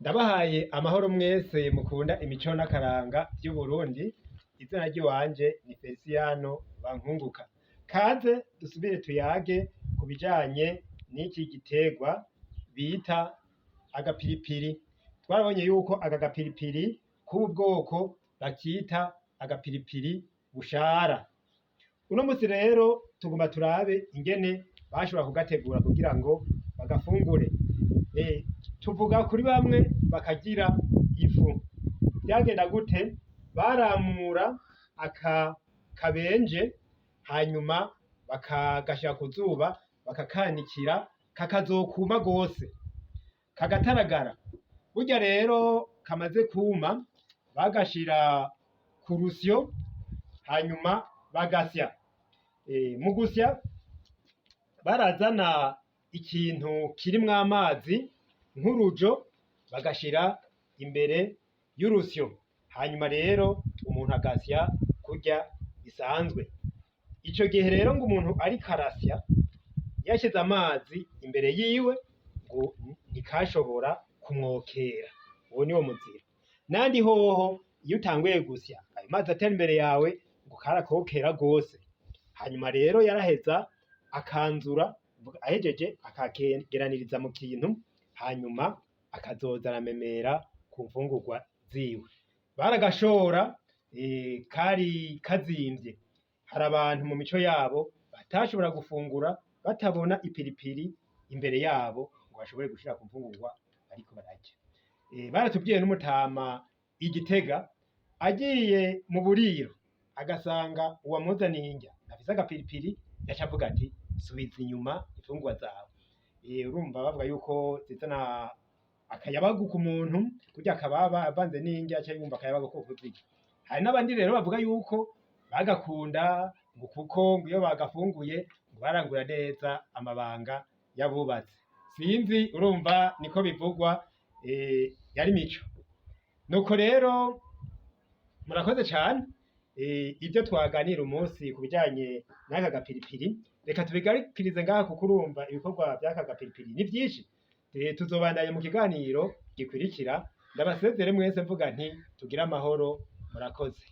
Ndabahaye amahoro mwese mukunda imico n'akaranga vy'Uburundi, izina ry'iwanje ni Feliciano Bankunguka. Kaze dusubire tuyage ku bijanye n'iki giterwa bita agapiripiri. Twarabonye yuko aka gapiripiri k'ubu bwoko bakita agapiripiri bushara. Uno musi rero tugomba turabe ingene bashobora kugategura kugira ngo bagafungure. Tuvuga kuri bamwe bakagira ifu. Vyagenda gute? Baramura aka kabenje hanyuma bakagashira ku zuba, bakakanikira kakazokuma gose kagataragara. Burya rero kamaze kuma bagashira ku rusyo hanyuma bagasya. Mu gusya barazana ikintu kirimwo amazi nk'urujo, bagashira imbere y'urusyo, hanyuma rero umuntu agasya kurya bisanzwe. Ico gihe rero ngo umuntu ariko arasya yashize amazi imbere yiwe, ngo ntikashobora kumwokera, uwo niwo muziro. Nandi hoho iyo utanguye gusya ayo mazi atari imbere yawe, ngo karakokera gose. Hanyuma rero yaraheza akanzura, ahejeje akakegeraniriza mu kintu, hanyuma akazoza aramemera ku mfungurwa ziwe. Baragashora, kari kazimvye. Hari abantu mu mico yabo batashobora gufungura batabona ipiripiri imbere yabo ngo bashobore gushira ku mfungurwa bariko bararya. Baratubwiye n'umutama i Gitega agiye mu buriro agasanga uwamuzaniye indya afise agapiripiri, yaca avuga ati: "Subiza inyuma imfungurwa zawe." Urumva bavuga yuko zizana akayabagu ku muntu, kurya akababa avanze n'indya aca yumva akayabagu ko kuzirya. Hari n'abandi rero bavuga yuko bagakunda ngo kuko ngo iyo bagafunguye ngo barangura neza amabanga y'abubatsi. Sinzi, urumva niko bivugwa, yari mico. Nuko rero murakoze cane. Ibyo twaganira umunsi ku bijanye n'aka gapiripiri reka tubigarukirize ngaha, kuko urumva ibikorwa by'aka gapiripiri ni vyinshi. Tuzobandanya mu kiganiro gikurikira. Ndabasezere mwese mvuga nti tugire amahoro, murakoze.